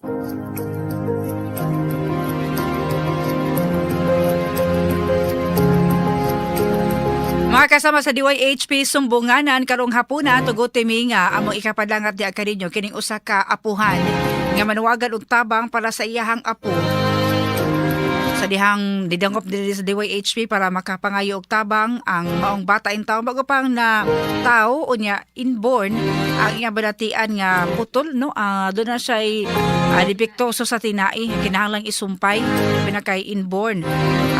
Mga kasama sa DYHP Sumbunganan karong hapuna, tugot mi nga among ikapadangat di kaninyo kining usa ka apuhan nga manuwagan og tabang para sa iyahang apo. Sa dihang didangop diri sa DYHP para makapangayo og tabang ang maong bata in taon, bago pang na tao, unya inborn ang iyang balatian nga putol, no? Doon na siya depektoso sa tinai, kinahanglang isumpay pinakay inborn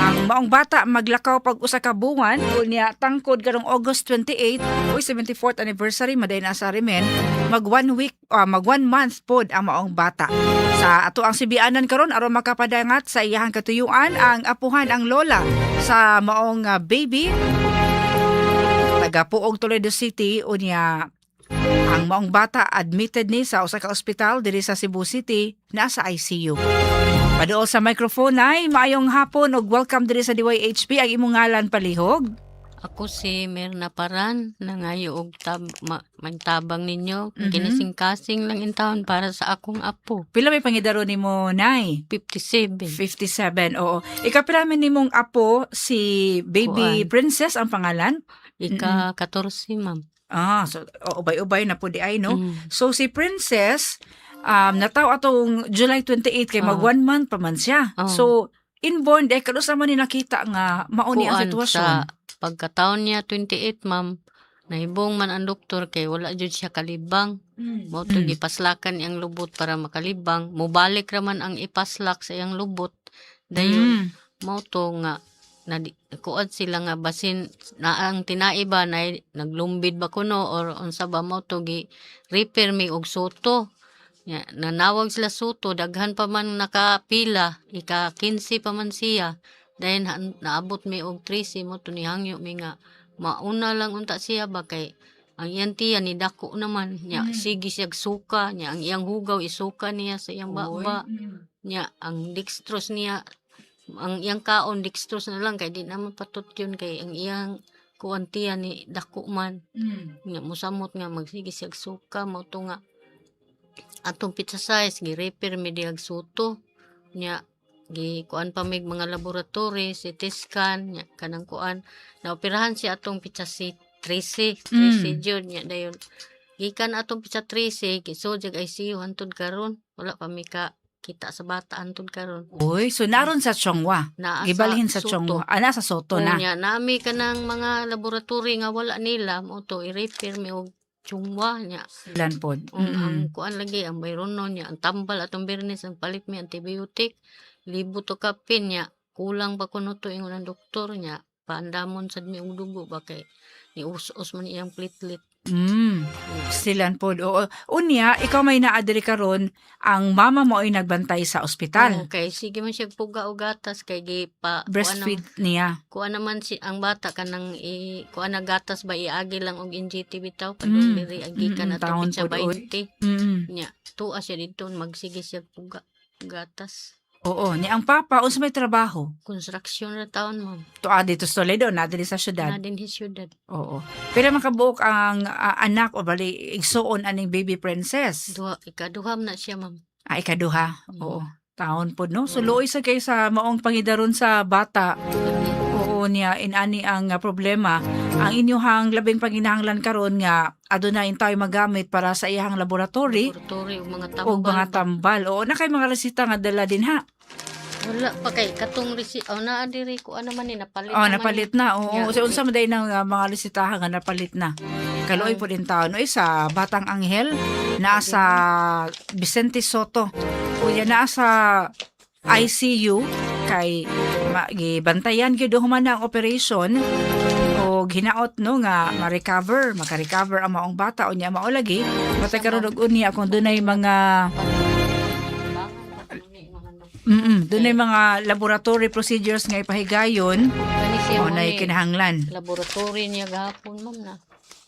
ang maong bata. Maglakaw pag usa ka buwan unya tangkod karong August 28, uy, 74th anniversary maday na sa remen, mag one week, mag 1 month pod ang maong bata. Sa ato ang sibianan karon aron makapadangat sa iyahang katuyuan, ang apuhan, ang lola sa maong baby, taga Poog, Toledo City. Unya ang maong bata admitted ni sa usa ka ospital diri sa Cebu City, naa sa ICU. Paduol sa microphone ay maayong hapon ug welcome diri sa DYHP. Ang imong ngalan, palihog? Ako si Mirna Paran, nangayo og may tabang ninyo. Kinising-kasing lang in taon para sa akong apo. Pila may pangidaro nimo, Nay? 57. 57, oo. Ikapila man nimong apo si baby Kuan. Princess ang pangalan? Ika 14, ma'am. Ah, so oo, ubay-ubay na po di ay, no? Mm. So si Princess nataw atong July 28 kay mag 1 month pa man siya. Oo. So inborn de kanus-a man ni nakita nga mao ni ang Kuan, sitwasyon? sa pagkataon niya 28, ma'am, nahibong man ang doktor kay wala jud siya kalibang. Mao to gipaslakan iyang lubot para makalibang. Mubalik ra man ang ipaslak sa iyang lubot. Dayon mao to nga na kuan sila nga basin na ang tinai ba na naglumbid ba kuno or unsa ba, mao to gi repair mi og Sotto. Ya, nanawag sila Sotto, daghan pa man nakapila, ika 15 pa man siya. Dayon naabot mi og 13, mo to nihangyo mi nga mauna lang unta siya ba kay ang iyang tiyan ni dako naman nya, sige siya suka nya, ang iyang hugaw isuka niya sa iyang Oy. baba nya, ang dextrose niya, ang iyang kaon dextrose na lang kay di naman patot yun kay ang iyang kuan tiyan ni dako man nya, musamot nga magsige siya suka. Mao to nga atong petsa 6 gi-refer mi dihag Sotto nya, gi kuan pa mig mga laboratory, CT scan nya, kanang kuan, naoperahan siya atong petsa si 13, 13 June nya. Dayon gikan atong petsa 13 gisod jag ICU hantod karon. Wala pa mi ka kita sa bata hantod karon. Uy, so naron sa Chong Hua. Naa. Gibalhin sa Sotto. Chong Hua. Ah, nasa Sotto Oo, na. nya nami kanang mga laboratory nga wala nila, mo to i-refer mi og Chong Hua nya. Ilan pod. Ang kuan lagi ang bayronon niya, ang tambal atong Biyernes, ang palit mi antibiotic, libo to kapin niya, kulang pa kuno to ingon ang doktor niya, paandamon sad mi og dugo ba kay ni us-us man iyang platelet. Silan pod. Oo. Unya, ikaw may naa diri karon, ang mama mo ay nagbantay sa ospital. Oo, kay sige man siya puga og gatas kay gi pa kuan Breastfeed niya. Kuan naman si ang bata kanang i kuan na gatas ba, iagi lang og NGT bitaw padung diri agi kan atong Taon pitsa pod, oy. 20 nya tuwa siya didto, magsige siya puga gatas. Oo, ni ang papa unsa may trabaho? Construction ra taon, ma'am. To dito sa Toledo, na diri sa syudad. Na dinhi syudad. Oo. Pila man kabuok ang anak o bali igsuon aning baby princess? Duha, ikaduha na siya, ma'am. Ah, ikaduha. Oo. Taon pod, no. So luoy sa kay sa maong pangidaron sa bata. Oo niya inani ang problema. Ang inyuhang labing panginahanglan karon nga aduna tayo magamit para sa iyahang laboratory Laboratory ug mga tambal. o mga tambal. Oo, na kay mga resita nga dala din ha. Wala pa kay katong resi oh, naa diri ko ano man ni napalit Oh, naman. napalit na. Oo, so unsa man day nang mga resitahan nga napalit na. Kaluoy po din taon oy sa Batang Anghel naa sa Vicente Sotto. Unya naa sa ICU kay gibantayan gyud human na ang operation o hinaot, no, nga ma-recover, maka-recover ang maong bata. Unya mao lagi matay karon og unya kung dunay mga Bangan pa kuno ni mga ano. Dunay mga laboratory procedures nga ipahigayon Kani siya o mo nay ni kinahanglan. laboratory niya gahapon, ma'am, na.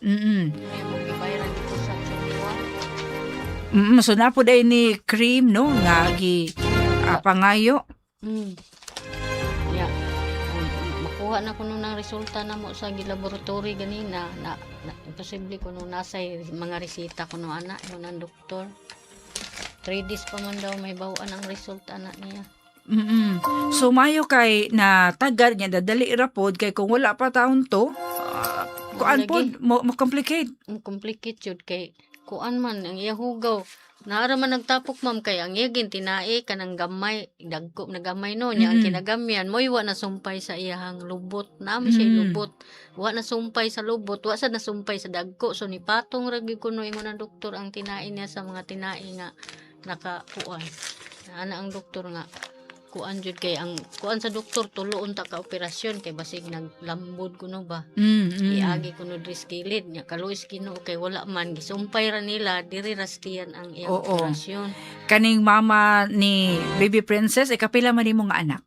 Niya mo gibayaran dito sa Chong Hua. So na po day ni cream, no, nga gi pangayo. Ya. Makuha na kuno ng resulta na mo sa gilaboratory ganina na, imposible kuno nasa mga resita kuno ana mo ng doktor. 3 days pa man daw may bawaan ang result ana niya. So mayo kay na tagad niya, dadali ra pod kay kung wala pa taon to, kuan Lagi. pod mo complicate. Ang complicate jud kay kuan man ang iya hugaw. Naara man nagtapok, ma'am, kay ang iya tinae kanang gamay, dagko na gamay no niya ang kinagamyan moy wa na sumpay sa iyahang lubot na siya lubot. Wa na sumpay sa lubot, wa sa nasumpay sa dagko, so nipatong ra gyud kuno ingon ang doktor ang tinae niya sa mga tinae nga nakakuan. Ana ang doktor nga kuan jud kay ang kuan sa doktor tuloon ta ka operasyon kay basig naglambod kuno ba. Iagi kuno diri sa kilid nya, kaluoy Ginoo kay wala man, gisumpay ra nila diri rastiyan ang iyang operasyon. Kaning mama ni Baby Princess, ikapila man nimo nga anak?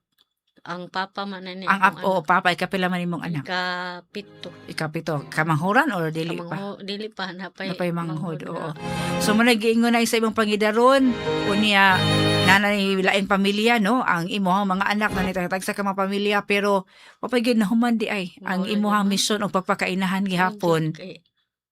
Ang papa man na ni Ang akong apo, papa, ikapila man nimong anak? Ikapito. Ikapito. Kamanghuran or dili pa? Dili pa, napay Napay manghod, manghod oo. na. So mo nag-iingon na sa imong pangidaron, unya nanay lain pamilya, no, ang imuhang mga anak na nitagtag sa ka mga pamilya, pero wapay gyud nahuman di ay ang Wala imuhang naman. misyon og pagpakainahan gihapon. Kay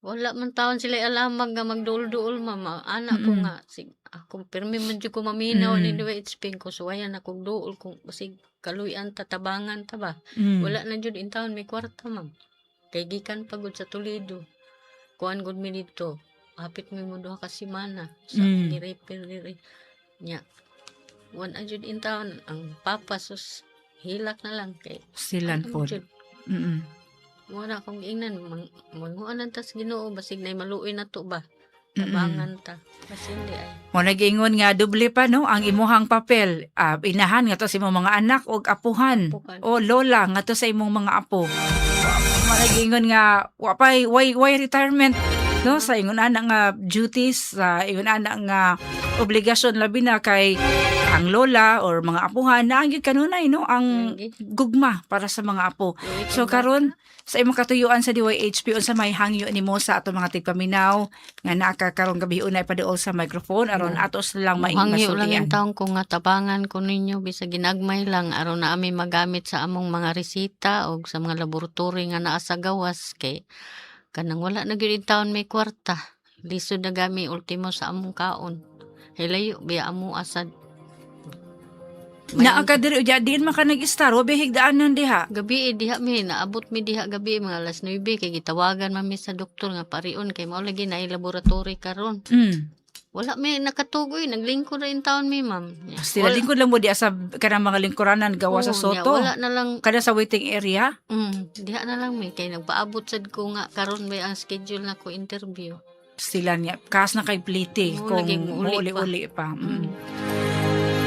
wala man taon sila alamag nga magduol-duol, mama. Anak ko nga sig ako pirmi man jud ko maminaw ni DYHP ko, suwayan akong duol kung basig kaluyan ta, tabangan ta ba. Wala na jud in taon may kwarta, ma'am. Kay gikan pa gud sa Toledo. Kuan gud mi didto. Hapit mi mo 2 ka semana sa gi-refer diri. Nya. Wan na jud in taon ang papa, sus, hilak na lang kay Silan ano pod. jud. Wala akong giingnan mang manguan tas Ginoo basig nay maluoy na to ba. Tabangan ta. Kasi hindi ay. Mo nag-ingon nga doble pa, no, ang imuhang papel, inahan nga to sa imong mga anak og apuhan Apuhan. o lola nga to sa imong mga apo. Mo nag-ingon nga wa pay way retirement, no, sa ingon ana nga duties, sa ingon ana nga obligasyon, labi na kay ang lola or mga apuhan na ang gyud kanunay, no, ang Lagi. gugma para sa mga apo. Luoy So kay bata. karon sa imong katuyuan sa DYHP, unsa may hangyo nimo sa ato mga tigpaminaw nga naa ka karong gabi unay paduol sa microphone aron ato silang Hangyo lang masultian? yung taong ko nga tabangan ko ninyo bisag ginagmay lang aron na ami magamit sa among mga resita o sa mga laboratory nga naa sa gawas kay kanang wala na gyud in taon may kwarta. Lisod na gami ultimo sa among kaon. Hilayo biya amo asad. Naa ka diri uja, diin man ka nag-istar, wa higdaanan diha? Gabi eh, diha mi naabot mi diha gabi mga alas 9 kay gitawagan man mi sa doktor nga parion kay mao lagi naay laboratory karon. Wala mi nakatugoy, naglingkod ra in taon mi, ma'am. Nya, Sila lingkod lang mo diha sa kanang mga lingkuranan gawa sa Oo, nya, Soto. wala na lang. Kada sa waiting area. Diha na lang mi kay nagpaabot sad ko nga karon ba ang schedule na ko interview. Sila niya kas na kay pliti Oo, kung lagi muuli pa. muuli-uli pa.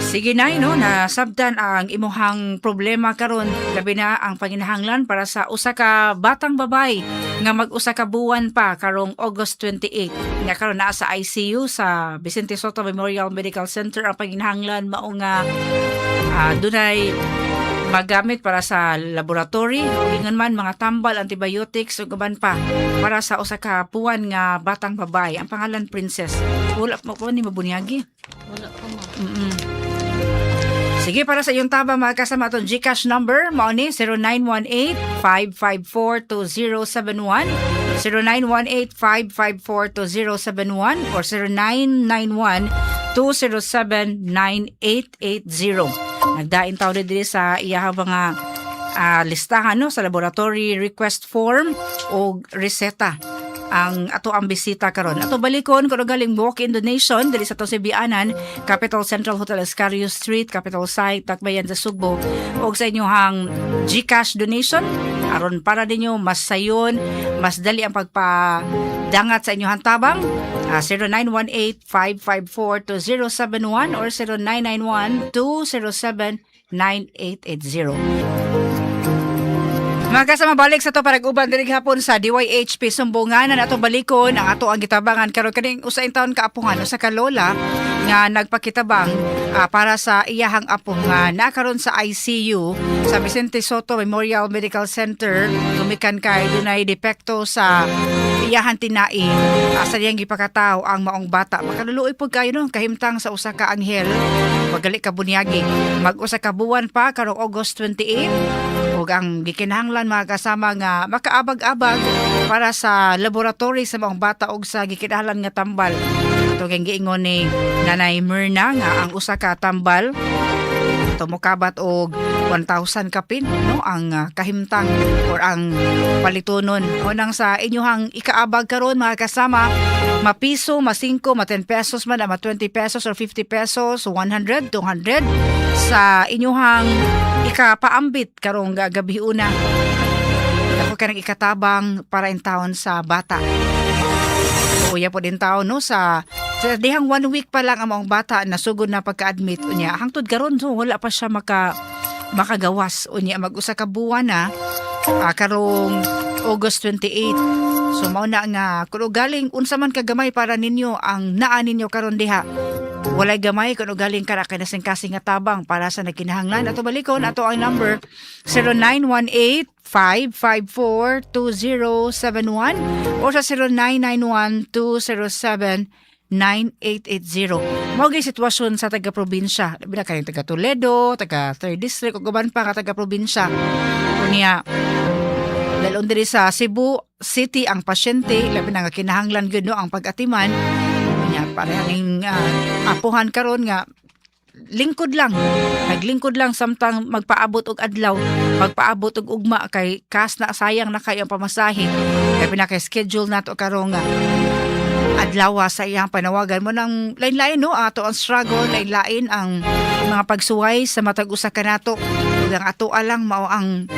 Sige nay, no, nasabtan ang imuhang problema karon, labi na ang panginahanglan para sa usa ka batang babay nga mag-usa ka buwan pa karong August 28 nga karon naa sa ICU sa Vicente Sotto Memorial Medical Center. Ang panginahanglan mao nga dunay magamit para sa laboratory ug ingon man mga tambal, antibiotics ug uban pa para sa usa ka buwan nga batang babae. Ang pangalan Princess. Wala pa po ni mabunyagi? Wala pa, ma'am. Sige, para sa iyong tabang, mga kasama, atong GCash number mao ni 0918-554-2071, 0918-554-2071 or 0991-207-9880. Nagdain tawo diri sa iyahang mga listahan, no, sa laboratory request form o reseta ang ato ang bisita karon. Ato balikon kuno galing walk-in donation diri sa atong Sibianan, Capital Central Hotel, Escario Street, Capital Site, Dakbayan sa Sugbo, og sa inyong GCash donation aron para ninyo mas sayon, mas dali ang pagpadangat sa inyong tabang. 0918-554-2071 or 0991-207-9880. Mga kasama, balik sa to para uban diri hapon sa DYHP Sumbunganan. Ato balikon ang ato ang gitabangan karon kaning usa in taon kaapuhan, usa ka lola nga nagpakitabang para sa iyahang apo nga nakaron sa ICU sa Vicente Sotto Memorial Medical Center gumikan kay dunay depekto sa iyahan tinai sa iyang gipakataw ang maong bata. Makaluluoy pud kayo, no, kahimtang sa usa ka anghel magali ka bunyagi. Mag-usa ka buwan pa karong August 28 ug ang gikinahanglan, mga kasama, nga makaabag-abag para sa laboratory sa maong bata og sa gikinahanglan nga tambal. Ato kay giingon ni Nanay Myrna nga ang usa ka tambal tumukabat og 1,000 kapin, no, ang kahimtang or ang palitonon. Unang sa inyuhang ikaabag karon, mga kasama, mapiso, ma-5, ma-10 pesos man, ma 20 pesos or 50 pesos, 100, 200 sa inyuhang ikapaambit karong gabi una. Ako kanang ikatabang para in taon sa bata. Uya po din taon, no, sa dihang one week pa lang ang maong bata nasugod na pagka-admit, unya hangtod karon, so wala pa siya makagawas. Unya mag-usa ka buwan na karong August 28. So mao na nga kun galing unsa man kagamay para ninyo ang naa ninyo karon diha, walay gamay, kun galing kara kay nasing-kasing nga tabang para sa nagkinahanglan, ato balikon ato ang number 0918 554 2071 o sa 0991 207 9880. Mao gyud sitwasyon sa taga-probinsya. Labi na kayong taga Toledo, taga 3rd District ug uban pa nga taga-probinsya. Unya lalon diri sa Cebu City ang pasyente, labi na nga kinahanglan gyud, no, ang pag-atiman. Unya parehang apuhan karon nga lingkod lang, naglingkod lang samtang magpaabot og adlaw, magpaabot og ugma, kay kas na sayang na kay ang pamasahe, kay pinaka schedule nato karong adlaw sa iyang panawagan mo nang lain-lain, no, ato ang struggle, lain-lain ang mga pagsuway sa matag usa kanato, ug ang ato alang mao ang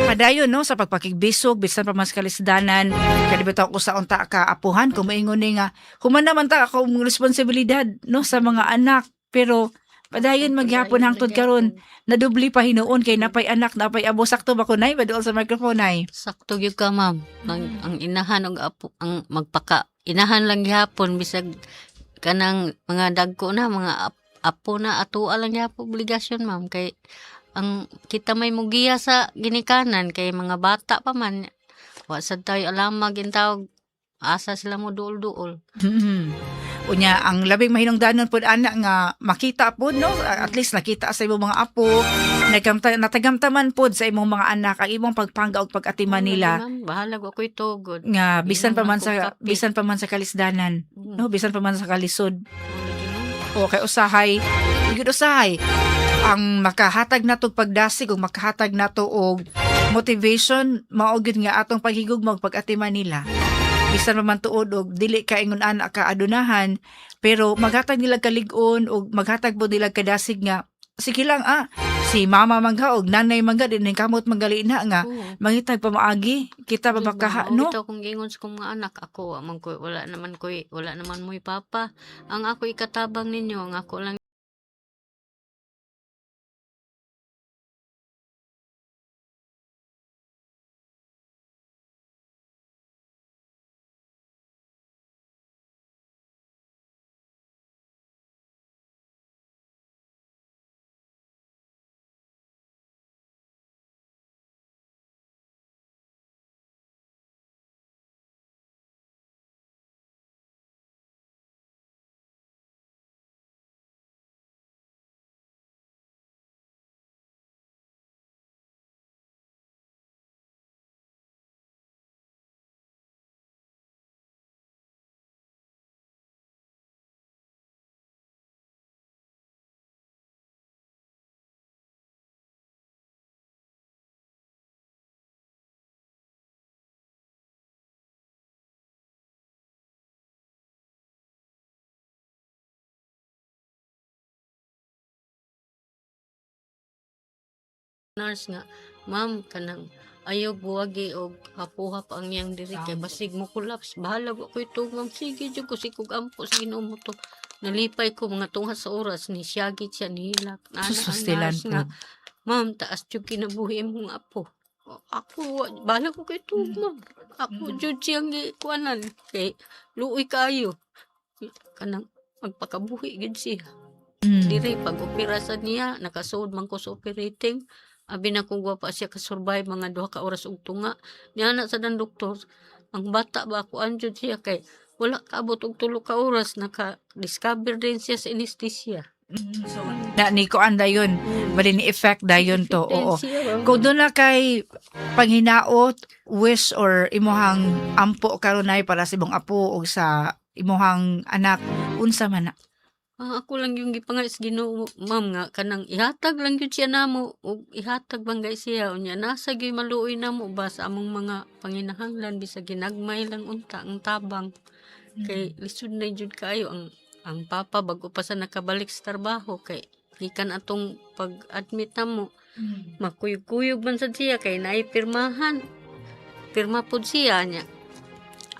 padayon, no, sa pagpakigbisog bisan pa mas kalisdanan, kay di bitaw ko sa unta ka apuhan kung maingon ni nga human naman ta ako responsibilidad, no, sa mga anak, pero padayon maghapon hangtod karon, nadubli pa hinuon kay napay anak, napay abo. Sakto ba ko, nay? Baduol sa microphone, nay. Sakto gyud ka, ma'am. Ang inahan og apo ang magpaka inahan lang gihapon bisag kanang mga dagko na mga apo na, atoa lang gihapon obligasyon, ma'am, kay ang kita may mugiya sa ginikanan kay mga bata pa man, wa sad tayo alamag intawog asa sila mo duol-duol. Unya ang labing mahinungdanon pod ana nga makita pod, no, at least nakita sa imong mga apo, nagamta natagamtaman pod sa imong mga anak ang imong pagpangga ug pag-atiman nila. Ma'am, bahala ko ako'y tugod. Nga bisan pa Inom man akong sa kape. bisan pa man sa kalisdanan, no, bisan pa man sa kalisod. Lagi, ma'am. O kay usahay gud, usahay ang makahatag nato og pagdasig ug makahatag nato og motivation mao gyud nga atong paghigugma ug pag-atiman nila, bisan pa man tuod og dili ka ingon ana ka adunahan, pero maghatag nila kalig-on ug maghatag po nila kadasig nga sige lang, si mama mangga og nanay mangga din kamot manggali na nga Oo. mangitag pamaagi kita Di ba, babakaha, mao no. bitaw kung giingon sa kong mga anak, ako wa man ko, wala naman ko, wala naman mo'y papa. Ang ako ikatabang ninyo, ang ako lang nurse nga, "Ma'am, kanang ayaw buwagi og hapuhap ang iyang diri kay basig mo collapse." "Bahala ko ito, ma'am." "Sige jud ko, sikog ampo sa Ginoo mo to." Nalipay ko mga tungha sa oras ni siyagit siya nihilak. Ana Sus, ang pastilan nurse nga, po. "Ma'am, taas jud kinabuhi imong apo." "O, ako, bahala ko kay tuog, ma'am. Ako jud siyang gikuanan kay luoy kaayo. Kanang magpakabuhi gid siya." Diri pag opera sa niya, nakasuod man ko sa operating. Abi na kung pa siya ka-survive mga 2 ka oras og tunga. Niya na sa dan doktor, ang bata ba kuan jud siya kay wala kaabot og 3 ka oras, naka-discover din siya sa anesthesia. So, na ni kuan dayon, bali ni effect dayon to. Effect din Oo. siya, ma'am. Kung doon na kay panghinaot, wish or imuhang ampo karunay para sa imong apo o sa imuhang anak Unsa man na? Ah, ako lang yung gipangay sa Ginoo, ma'am, nga kanang ihatag lang gyud siya namo ug ihatag bangay siya, unya nasa gyud maluoy namo ba sa among mga panginahanglan, bisag ginagmay lang unta ang tabang kay lisod na jud kaayo. Ang papa bago pa sa nakabalik sa trabaho kay gikan atong pag-admit namo, makuyog-kuyog man sad siya kay naay pirmahan, pirma pod siya niya.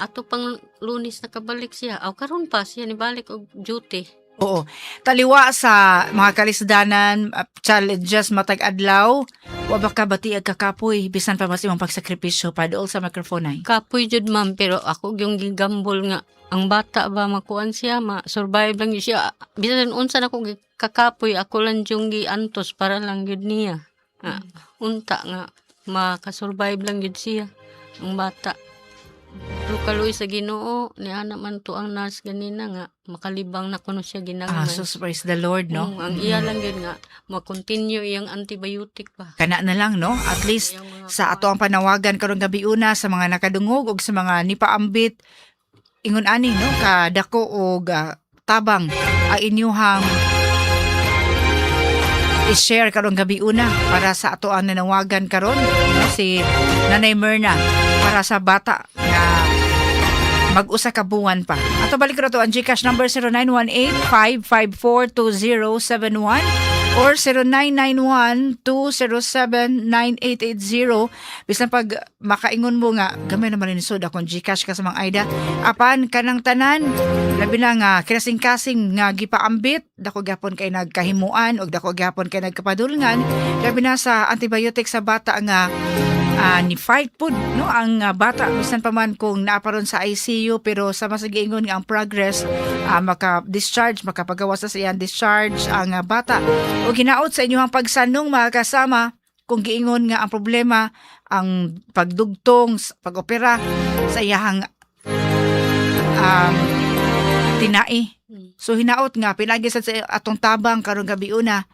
Ato pang Lunes nakabalik siya, aw karon pa siya nibalik og duty. Oo. Taliwa sa mga kalisdanan, challenges matag adlaw, wa ba ka bati ag kakapoy bisan pa mas imong pagsakripisyo paduol sa microphone ay? Kapoy jud, ma'am, pero ako yung gigambol nga ang bata ba makuan siya, ma-survive lang yun siya. Bisan unsa na ko kakapoy, ako lang yung giantos para lang gyud niya. Nga, unta nga makasurvive lang gyud siya ang bata. Pero kaluoy sa Ginoo, ni ana man to ang nurse ganina nga makalibang na kuno siya ginagmay. Ah, so praise the Lord, no? Ang iya lang gyud nga ma-continue iyang antibiotic pa. Kana na lang, no? At least Iyang mga sa ato ang panawagan karong gabi una sa mga nakadungog ug sa mga nipaambit ingon ani, no, kadako og tabang ang inyuhang i-share karong gabi una para sa ato ang nanawagan karon, no, si Nanay Myrna para sa bata nga mag-usa ka buwan pa. Ato balik ko to ang GCash number 0918-554-2071 or 0991-207-9880. Bisan pag makaingon mo nga, gamay naman lisod akong GCash ka sa mga Aida. Apan kanang tanan, labi na nga kasing-kasing nga gipaambit, dako gyapon kay nagkahimuan og dako gyapon kay nagkapadulngan, labi na sa antibiotic sa bata nga ni fight pud, no, ang bata bisan pa man kung naa pa ron sa ICU, pero sa mas giingon nga ang progress, maka-discharge, makapagawas sa iyang discharge ang bata. O ginaot sa inyong pagsanong, mga kasama, kung giingon nga ang problema ang pagdugtong pag-opera sa iyahang tinai. So hinaot nga pinagi sa atong tabang karong gabi una,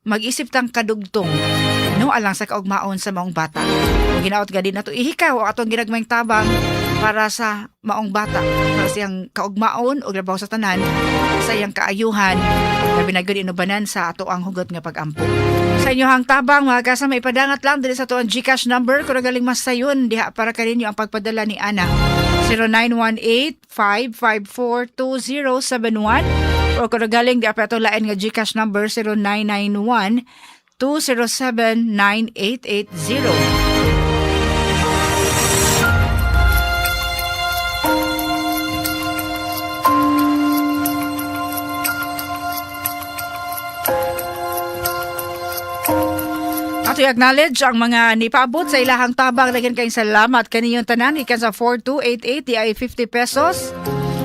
mag-isip tang kadugtong, no, alang sa kaugmaon sa maong bata. Ug hinaot ga di nato ihikaw ang atong ginagmayng tabang para sa maong bata, para sa iyang kaugmaon ug labaw sa tanan sa iyang kaayuhan, labi na gyud inubanan sa ato ang hugot nga pag-ampo. Sa inyohang tabang, mga kasama, ipadangat lang diri sa ato ang GCash number kung galing mas sayon diha para kaninyo ang pagpadala ni Ana. 0918-554-2071 o kung galing di pa ato lain nga GCash number 0991 207-9880. Ato i-acknowledge ang mga nipaabot sa ilahang tabang. Daghan kayong salamat kaniyong tanan. Ikan sa 4288, di ay 50 pesos.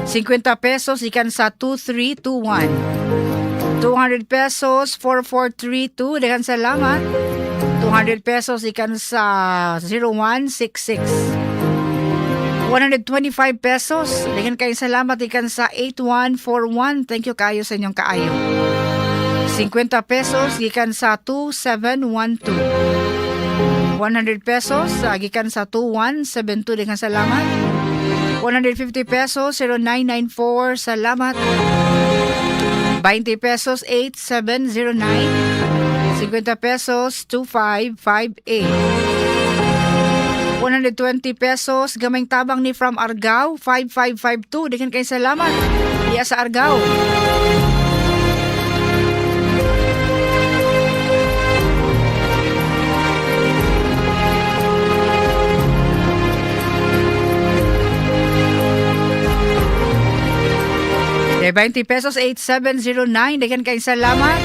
50 pesos ikan sa 2321. 200 pesos 4432. Daghan salamat. 200 pesos ikan sa 0166. 125 pesos. Daghan kayong salamat ikan sa 8141. Thank you kayo sa inyong kaayo. 50 pesos gikan sa 2712. 100 pesos gikan sa 2172, daghang salamat. 150 pesos 0994, salamat. 20 pesos 8709. 50 pesos 2558. 120 pesos gamayng tabang ni from Argao 5552, daghan kay salamat diya sa Argao. Okay, 20 pesos 8709, daghan kay salamat.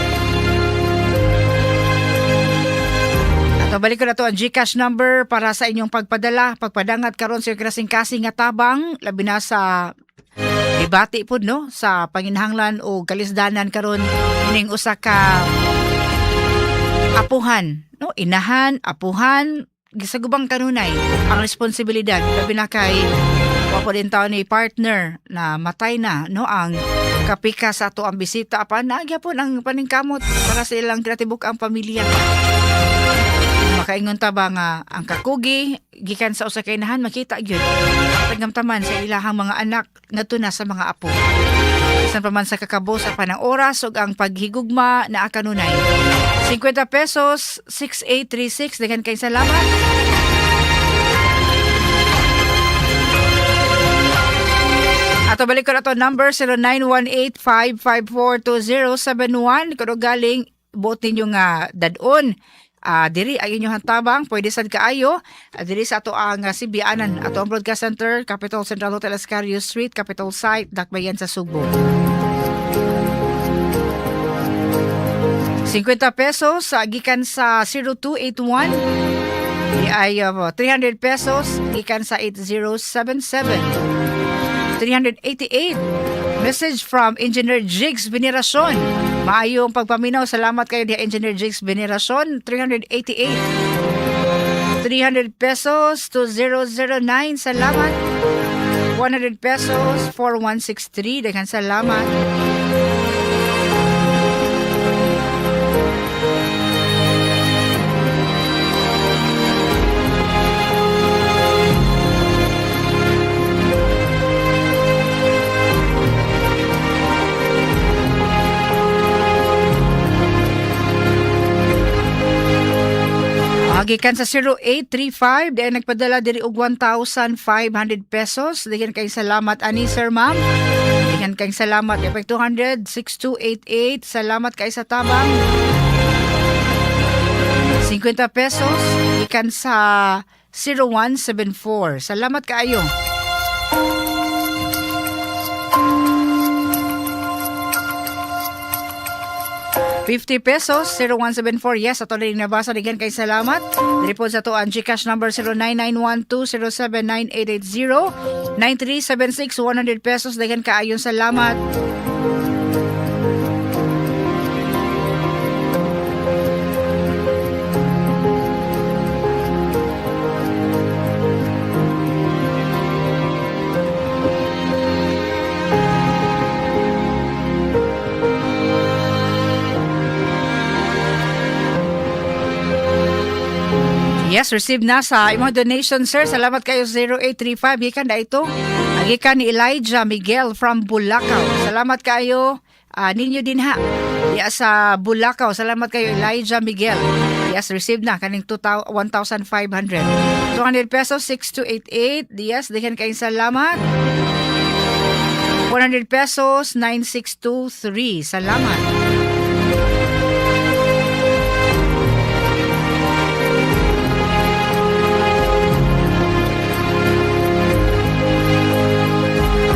At balik ko na to ang GCash number para sa inyong pagpadala, pagpadangat karon sa kasing-kasing nga tabang, labi na sa debate pud, no, sa panginahanglan o kalisdanan karon ining usa ka apuhan, no, inahan, apuhan, gisagubang kanunay ang responsibilidad, labi na kay wa po din taon ni partner na matay na, no, ang kapika sa ato ang bisita, apan naa gyapon ang paningkamot para sa ilang kinatibuk ang pamilya. Makaingon ta ba nga ang kakugi gikan sa usa ka inahan, makita gyud tagamtaman sa ilahang mga anak ngadto na sa mga apo. Bisan pa man sa kakabos apan ang oras ug ang paghigugma naa kanunay. 50 pesos, 6836. Daghan kay salamat. Ato balik ko na to number 0918-554-2071. Kuno galing buot ninyo nga dadon. Diri ang inyong tabang, pwede sad kaayo. Diri sa ato ang Sibianan, ato ang Broadcast Center, Capitol Central Hotel, Escario Street, Capitol Site, Dakbayan sa Sugbo. 50 pesos sa gikan sa 0281. Di ay 300 pesos gikan sa 8077. 388. Message from Engineer Jigs Veneracion. Maayong pagpaminaw. Salamat kayo diha, Engineer Jigs Veneracion. 388. 300 pesos to 009. Salamat. 100 pesos 4163. Daghan salamat. Gikan sa 0835, di ay nagpadala diri og 1,500 pesos. Daghan kay salamat ani, sir, ma'am. Daghan kay salamat. Epek 200 6288. Salamat kay sa tabang. 50 pesos gikan sa 0174. Salamat kaayo. 50 pesos, 0174. Yes, ato rin nabasa. Daghan kay salamat. Diri po sa to ang GCash number 0991-207-9880. 9376, 100 pesos. Daghan kaayon salamat. Yes, receive na sa imong donation, sir. Salamat kayo, 0835. Gikan na ito. Gikan ni Elijah Miguel from Bulacau. Salamat kayo ninyo din ha. Diya sa Bulacau. Salamat kayo, Elijah Miguel. Yes, receive na kaning 1,500. 200 pesos, 6288. Yes, daghan kayong salamat. 100 pesos, 9623. Salamat.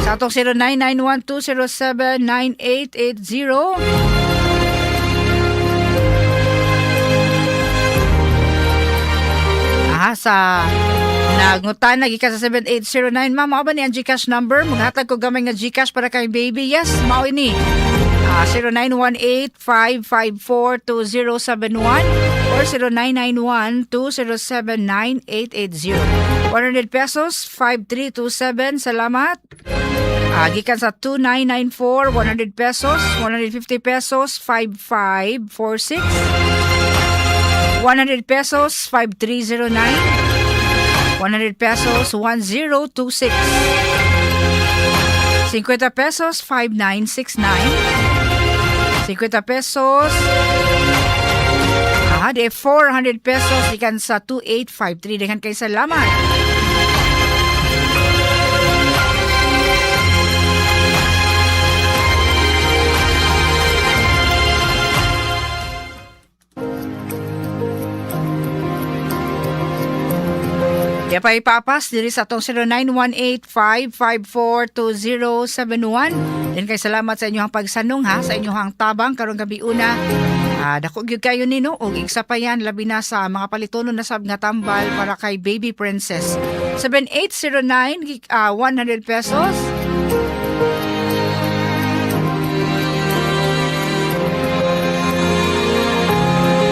Sa atong 0991-207-9880. Sa nangutan gikan sa 7809, ma'am, mao ba ni ang GCash number? Maghatag ko gamay nga GCash para kay baby. Yes, mao ini. 0918-554-2071 or 0991-207-9880. 100 pesos, 5327. Salamat. Gikan sa 2994, 100 pesos, 150 pesos, 5546. 100 pesos, 5309. 100 pesos, 1026. 50 pesos, 5969. 50 pesos, di 400 pesos, gikan sa 2853. Daghan kay salamat. Di pa ipapas diri sa atong 0918-554-2071. Din kay salamat sa inyong pagsanong ha, sa inyong tabang karong gabi una. Dako gyud kayo nino og igsa pa yan labi na sa mga palitono na sab nga tambal para kay Baby Princess. 7809, 100 pesos.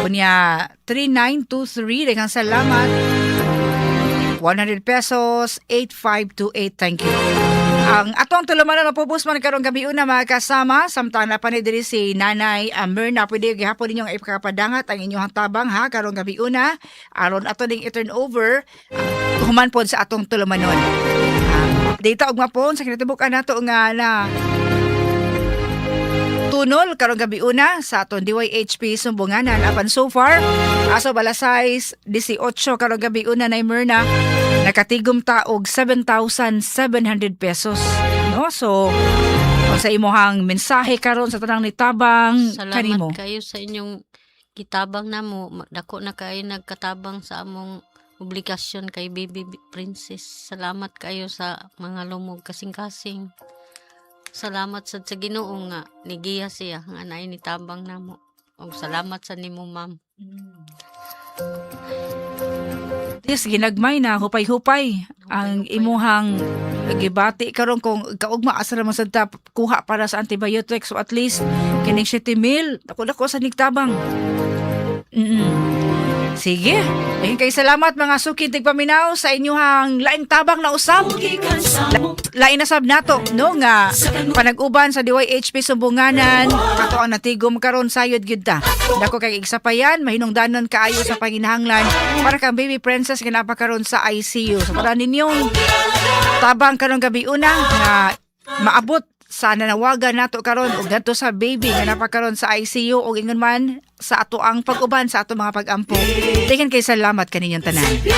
Unya 3923, daghang salamat. 100 pesos, 8528. Thank you. Ang atong tulumanon mapubos man karong gabi una, mga kasama, samtang na ni diri si Nanay Myrna, pwede gihapon ninyong ipakapadangat ang inyong tabang ha karong gabi una aron ato ning i-turn over human pod sa atong tulumanon. Data og mapon sa kinatibuk-an nato nga na tunol karong gabi una sa aton DYHP Sumbunganan. Apan so far, aso alas 6:18 karong gabi una na, Myrna, nakatigom ta og 7,700 pesos, no? So kung sa imuhang mensahe karon sa tanang nitabang Salamat kanimo. Kayo sa inyong gitabang namo. Dako na kayo nagkatabang sa among obligasyon kay Baby Princess. Salamat kayo sa mga lumog kasing-kasing. Salamat sad sa Ginoo nga nigiya siya nga naay nitabang namo. Og salamat sa nimo, ma'am. Yes, ginagmay na hupay-hupay ang Hupay-hupay. Imuhang gibati karon kung kaugma asa naman sad ta kuha para sa antibiotics. So at least kining 7 mil, dako dako sa nigtabang. Sige. Ayun kay salamat, mga suki tigpaminaw, sa inyuhang laing tabang na usab. Lain na sab nato, no, nga panag-uban sa DYHP Sumbunganan kato ang natigom karon, sayod gyud ta. Dako kay igsapayan, mahinungdanon kaayo sa panginahanglan para kang Baby Princess nga naa pa karon sa ICU. So para ninyong tabang karong gabi una nga maabot sa nanawagan nato karon ug ngadto sa baby nga naa pa karon sa ICU ug ingon man sa ato ang pag-uban sa ato mga pag-ampo. Daghan kay salamat kaninyong tanan. Yo.